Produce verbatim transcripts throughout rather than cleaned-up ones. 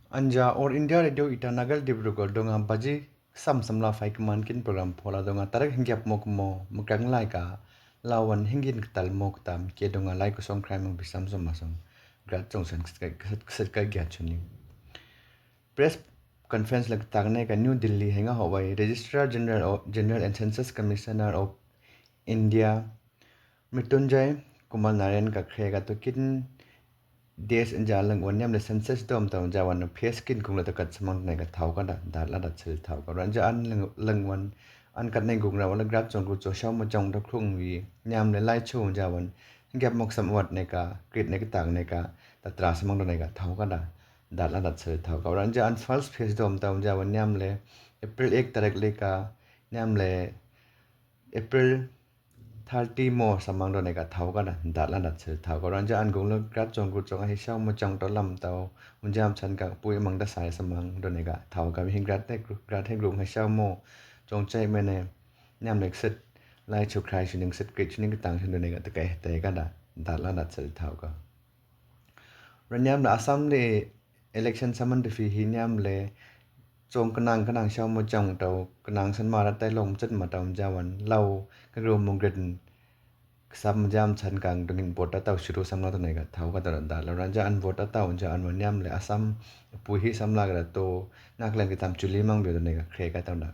Anja All India Radio Itanagar Dibrugarh dungha baji sam samla fai kman kin program phola dungha tarik hingiap mok mo mukang lai ka lawan hingin ktal mok tam ke dungha lai kusong krai mang bisam som masong. Grat song san kset ka gia chuni. Press conference la ktak ne ka New Delhi henga ho wai Registrar General of, General and Census Commissioner of India Mrityunjay Kumar Narayan ka khreka to kin des anja lang wan niam le census dom ta anja wan phes kin kung la ta kat samang ne ka thau ka da dat la dat sil thau ka ran anja an lang wan an kat ne kung ra wala grat song ku so shau ma jong da krung wi niam le lai chu anja wan gap mok sam wat ne ka krit ne ka tang ne ka ta tra samang ne ka thau ka da dat la dat sil thau ka ran anja an false phes dom ta anja wan niam le April ek tarik le ka niam le April thirty mo samang do ne ka thau ka da dat la dat sil thau ka ran anja an kung la grat song ku song ahi shau ma jong to lam tau un jam chan ka pui mang da sai samang do ne ka thau ka mi hin grat te grat he grung ha shau mo jong chai me ne niam le kset lai chu krai chu ning kset krit chu ning ka tang chu do ne ka ta kai te ka da dat la dat sil thau ka. Ra niam le Assam le election saman de fi hi niam le chong kanang kanang shau mo jong tau kanang san ma ra tai long chet ma tau jawan lau ka gru mo grit sam jam chan kang dungin vote ta tau shuru sam la to ne ka thau ka ta da la ran ja an vote ta tau ja an wa niam le Assam pui hi sam la ka to nak leng ki tam chuli mang bio to ne ka kre ka tau da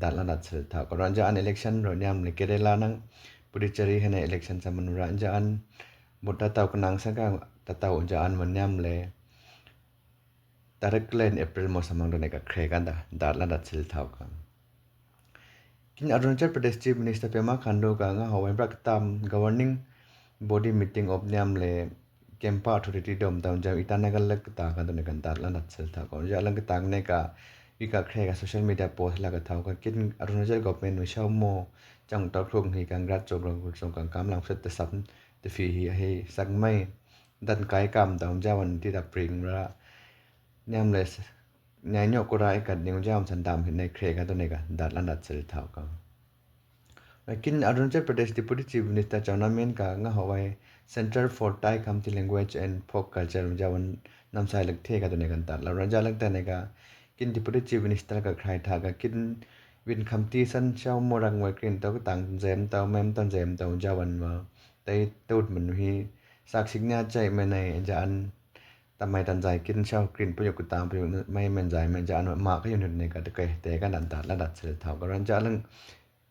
dat la dat sil thau ka ran ja an election ro niam le Kerala nang Puducherry hene election saman ran ja an vote ta tau kanang sa ka ta tau ja an wa niam le tarik len April mo samang do ne ka kre ka da dat la dat sil thau ka. Kin Arunachal Pradesh Chief Minister Pema Khandu ka nga ho wai brak tam governing body meeting of niam le Kempa Authority dom down jam Itanagar lek ta ka do ne ka dat la dat sil thau ka. Ja lang ka tang ne ka wi ka kre ka social media post la ka thau ka kin Arunachal government wi shau mo jang tau krung hi ka grat song ka gul song ka kam lang set ta sap te fi hi ahi sak mai dan kai kam down jawan ti da pring ra niam le nyai nyo kura ikat ning jam san dam hi ne kre ka to ne ka dat la dat sil thau ka. Lakin Arunachal Pradesh Deputy Chief Minister Chowna Mein ka nga ho wai Center for Tai Khamti Language and Folk Culture jawan nam sai lek the ka to ne ka dat la ran ja lek ta ne ka kin Deputy Chief Minister ka krai tha ka kin win khamti san shau mo rang wai krin tau ka tang jem tau mem tau jem tau jawan ma tai tut men hi sak sik nya chai me ne ja an ta mai tan jai kin shau krin puyuk ku tam puyuk mai men jai men ja an ma ka unit ne ka te kai te ka dan dat la dat sil thau ka ran ja lang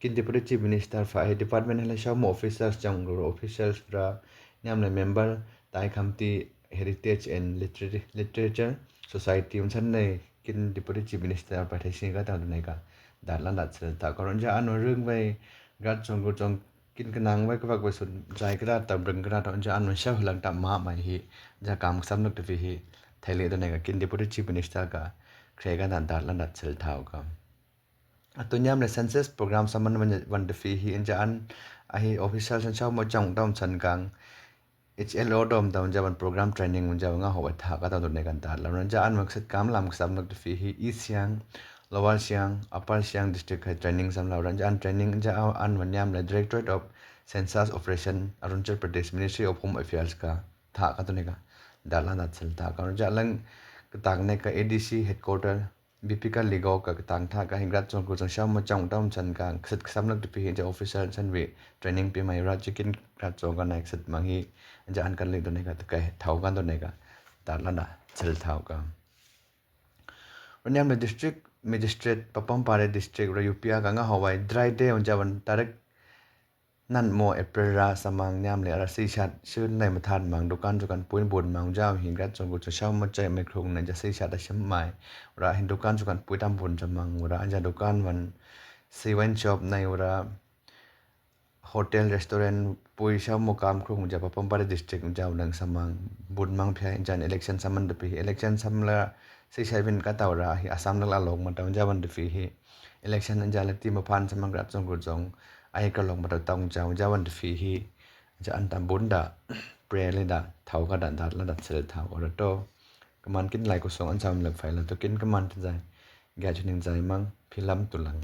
kin Deputy Chief Minister fa hi department hala shau mo officers jang ru officials ra niam le member Tai Khamti Heritage and Literature Society un san ne kin Deputy Chief Minister pa thai sin ka tau ne ka dat la dat sil thau ka ran ja an rung vai grat song ku song kin kanang wai ka vak wai sun jai kra ta bring kra ta ja an shau lang ta ma mai hi ja kam sam nuk te fi hi thai le to ne ka kin Deputy Chief Minister ka kre ka dan dat la dat sil thau ka. Ato niam le census program saman wan de fi hi ja an ahi official san shau mo jong dom san kang H L O dom down jawan program training un jawan nga ho wai tha ka ta to ne kan dat la ran ja an wan set kam lam sam nuk te fi hi East Siang, Lower Siang, Upper Siang district hai training sam la ran ja an training ja an wan niam le Directorate of Census Operation Arunachal Pradesh Ministry of Home Affairs ka tha ka to ne ka dat la dat sil thau ka ran ja lang ka tang ne ka A D C headquarter B P ka ligo ka tang tha ka hin grat song ku song shau mo jong dom san ka kset sam lak te fi hin ja official san wi training pi mai ra chikin grat song ka nai kset mang hi ja an kan li to ne ka ta kai thau kan to ne ka dat la dat sil thau ka. Ra niam le district magistrate Papum Pare district ra U P A ka nga ho wai dry day un jawan tarik nan mo April ra samang niam le ra si shat shu nai ma than mang dukan dukan pui bun mang jao hin grat song ku song shau mo chai mai krung na ja si shat da shim mai ra hin dukan dukan pui tam bun ja mang ra ja dukan wan si wine shop nai ra hotel restaurant pui shau mo kam krung ja Papum Pare district ja nang samang bun mang phia ja election saman de pi election sam la si shai win ka tau ra hi Assam la la long ma tau jawan de fi hi election ja la ti ma phan samang grat song ku song ai ka long ma tau tong jao jawan de fi hi ja an tam bun da pre le da thau ka da dat la dat sil thau ka ra to. Kaman kin lai ku song an sam lek fai la to kin kaman tin jai ga chu ning jai mang phi lam tu lang.